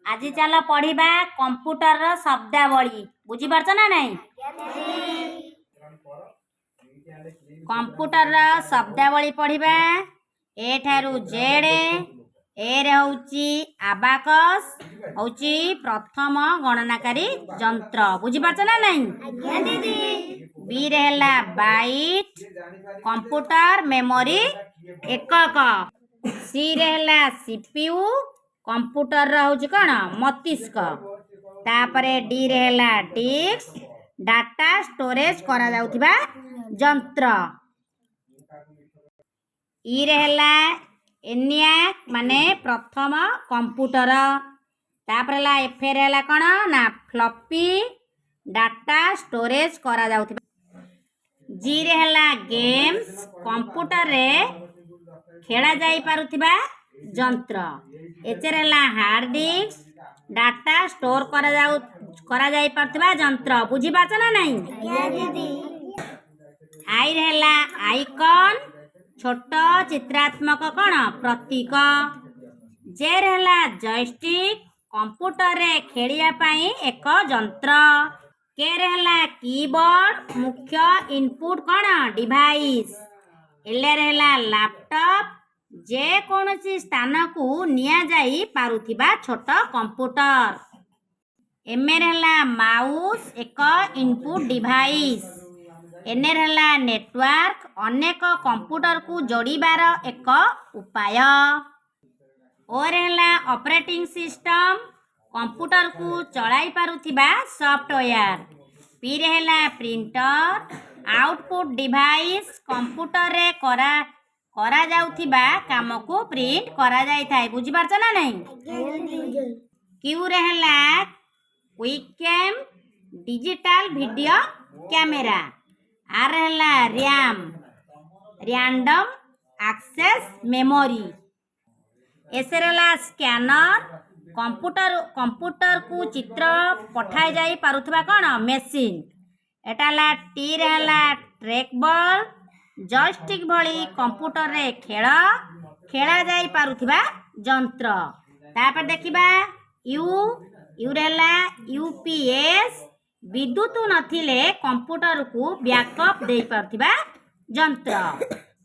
ଆଜି ଚାଲ ପଢ଼ିବା କମ୍ପ୍ୟୁଟରର ଶବ୍ଦାବଳୀ। ବୁଝିପାରୁଛ ନା ନାଇଁ? କମ୍ପ୍ୟୁଟରର ଶବ୍ଦାବଳୀ ପଢ଼ିବା ଏ ଠାରୁ ଜେଡ୍। ଏରେ ହେଉଛି ଆବାକସ୍, ହେଉଛି ପ୍ରଥମ ଗଣନାକାରୀ ଯନ୍ତ୍ର। ବୁଝିପାରୁଛ ନା ନାଇଁ? ଆଜ୍ଞା ଦିଦି। ବିରେ ହେଲା ବାଇଟ୍, କମ୍ପ୍ୟୁଟର ମେମୋରି ଏକକ। ସିରେ ହେଲା ସିପିୟୁ, କମ୍ପ୍ୟୁଟରର ହେଉଛି କ'ଣ? ମସ୍ତିଷ୍କ। ତାପରେ ଡିରେ ହେଲା ଡିସ୍କ, ଡାଟା ଷ୍ଟୋରେଜ କରାଯାଉଥିବା ଯନ୍ତ୍ର। ଇରେ ହେଲା ଏନିଆକ୍, ମାନେ ପ୍ରଥମ କମ୍ପ୍ୟୁଟର। ତାପରେ ହେଲା ଏଫରେ ହେଲା କ'ଣ ନା ଫ୍ଲପି, ଡାଟା ଷ୍ଟୋରେଜ କରାଯାଉଥିବା। ଜିରେ ହେଲା ଗେମ୍ସ, କମ୍ପ୍ୟୁଟରରେ ଖେଳା ଯାଇପାରୁଥିବା ଯନ୍ତ୍ର। ଏଚରେ ହେଲା ହାର୍ଡ ଡିସ୍କ, ଡାଟା ଷ୍ଟୋର କରାଯାଇପାରୁଥିବା ଯନ୍ତ୍ର। ବୁଝିପାରୁଛ ନା ନାଇଁ? ଆଜ୍ଞା ଦିଦି। ଆଇରେ ହେଲା ଆଇକନ୍, ଛୋଟ ଚିତ୍ରାତ୍ମକ କ'ଣ? ପ୍ରତୀକ। ଜେରେ ହେଲା ଜୟଷ୍ଟିକ୍, କମ୍ପ୍ୟୁଟରରେ ଖେଳିବା ପାଇଁ ଏକ ଯନ୍ତ୍ର। କେରେ ହେଲା କିବୋର୍ଡ, ମୁଖ୍ୟ ଇନପୁଟ କ'ଣ? ଡିଭାଇସ୍। ଏଲ୍ରେ ହେଲା ଲାପଟପ୍, ଯେକୌଣସି ସ୍ଥାନକୁ ନିଆଯାଇ ପାରୁଥିବା ଛୋଟ କମ୍ପ୍ୟୁଟର। ଏମ୍ରେ ହେଲା ମାଉସ୍, ଏକ ଇନପୁଟ ଡିଭାଇସ୍। ଏନ୍ରେ ହେଲା ନେଟୱାର୍କ, ଅନେକ କମ୍ପ୍ୟୁଟରକୁ ଯୋଡ଼ିବାର ଏକ ଉପାୟ। ଓରେ ହେଲା ଅପରେଟିଂ ସିଷ୍ଟମ, କମ୍ପ୍ୟୁଟରକୁ ଚଳାଇ ପାରୁଥିବା ସଫ୍ଟୱେୟାର। ପିରେ ହେଲା ପ୍ରିଣ୍ଟର, ଆଉଟପୁଟ୍ ଡିଭାଇସ୍, କମ୍ପ୍ୟୁଟରରେ କରାଯାଉଥିବା କାମକୁ ପ୍ରିଣ୍ଟ କରାଯାଇଥାଏ। ବୁଝିପାରୁଛ ନା ନାଇଁ? ଆଜ୍ଞା ଦିଦି। କ୍ୟୁରେ ହେଲା କ୍ୱିକକ୍ୟାମ୍, ଡିଜିଟାଲ ଭିଡ଼ିଓ କ୍ୟାମେରା। ଆର୍ ହେଲା ର୍ୟାମ୍, ର୍ୟାଣ୍ଡମ୍ ଆକ୍ସେସ୍ ମେମୋରି। ଏସ୍ରେ ହେଲା ସ୍କାନର, କମ୍ପ୍ୟୁଟରକୁ ଚିତ୍ର ପଠାଯାଇ ପାରୁଥିବା କ'ଣ? ମେସିନ୍। ଏଟା ହେଲା ଟିରେ ହେଲା ଟ୍ରେକ୍ ବଲ୍, ଜୟଷ୍ଟିକ୍ ଭଳି କମ୍ପ୍ୟୁଟରରେ ଖେଳ ଖେଳାଯାଇ ପାରୁଥିବା ଯନ୍ତ୍ର। ତାପରେ ଦେଖିବା you. ୟୁରେ ହେଲା ୟୁପିଏସ୍, ବିଦ୍ୟୁତ ନଥିଲେ କମ୍ପ୍ୟୁଟରକୁ ବ୍ୟାକଅପ୍ ଦେଇପାରୁଥିବା ଯନ୍ତ୍ର।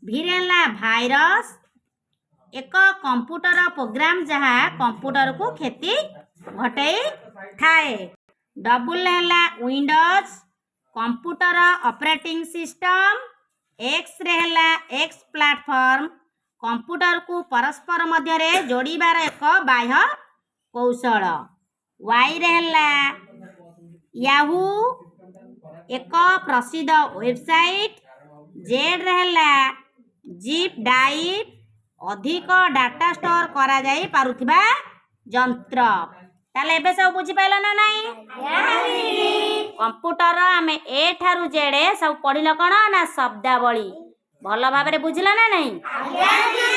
ଭିରେ ହେଲା ଭାଇରସ୍, ଏକ କମ୍ପ୍ୟୁଟର ପ୍ରୋଗ୍ରାମ ଯାହା କମ୍ପ୍ୟୁଟରକୁ କ୍ଷତି ଘଟାଇଥାଏ। ଡବ୍ଲୁ ହେଲା ୱିଣ୍ଡୋଜ୍, କମ୍ପ୍ୟୁଟର ଅପରେଟିଂ ସିଷ୍ଟମ। ଏକ୍ସରେ ହେଲା ଏକ୍ସ ପ୍ଲାଟଫର୍ମ, କମ୍ପ୍ୟୁଟରକୁ ପରସ୍ପର ମଧ୍ୟରେ ଯୋଡ଼ିବାର ଏକ ବାହ୍ୟ କୌଶଳ। ୱାଇରେ ହେଲା ୟାହୁ, ଏକ ପ୍ରସିଦ୍ଧ ୱେବସାଇଟ୍। ଜେଡ୍ରେ ହେଲା ଜିପ୍ ଡ୍ରାଇଭ୍, ଅଧିକ ଡାଟା ଷ୍ଟୋର କରାଯାଇ ପାରୁଥିବା ଯନ୍ତ୍ର। ତାହେଲେ ଏବେ ସବୁ ବୁଝିପାରିଲ ନା ନାଇଁ? କମ୍ପ୍ୟୁଟର ଆମେ ଏ ଠାରୁ ଜେଡ୍ ସବୁ ପଢିଲ କ'ଣ ନା ଶବ୍ଦାବଳୀ। ଭଲ ଭାବରେ ବୁଝିଲ ନା ନାଇଁ? ଆଜ୍ଞା।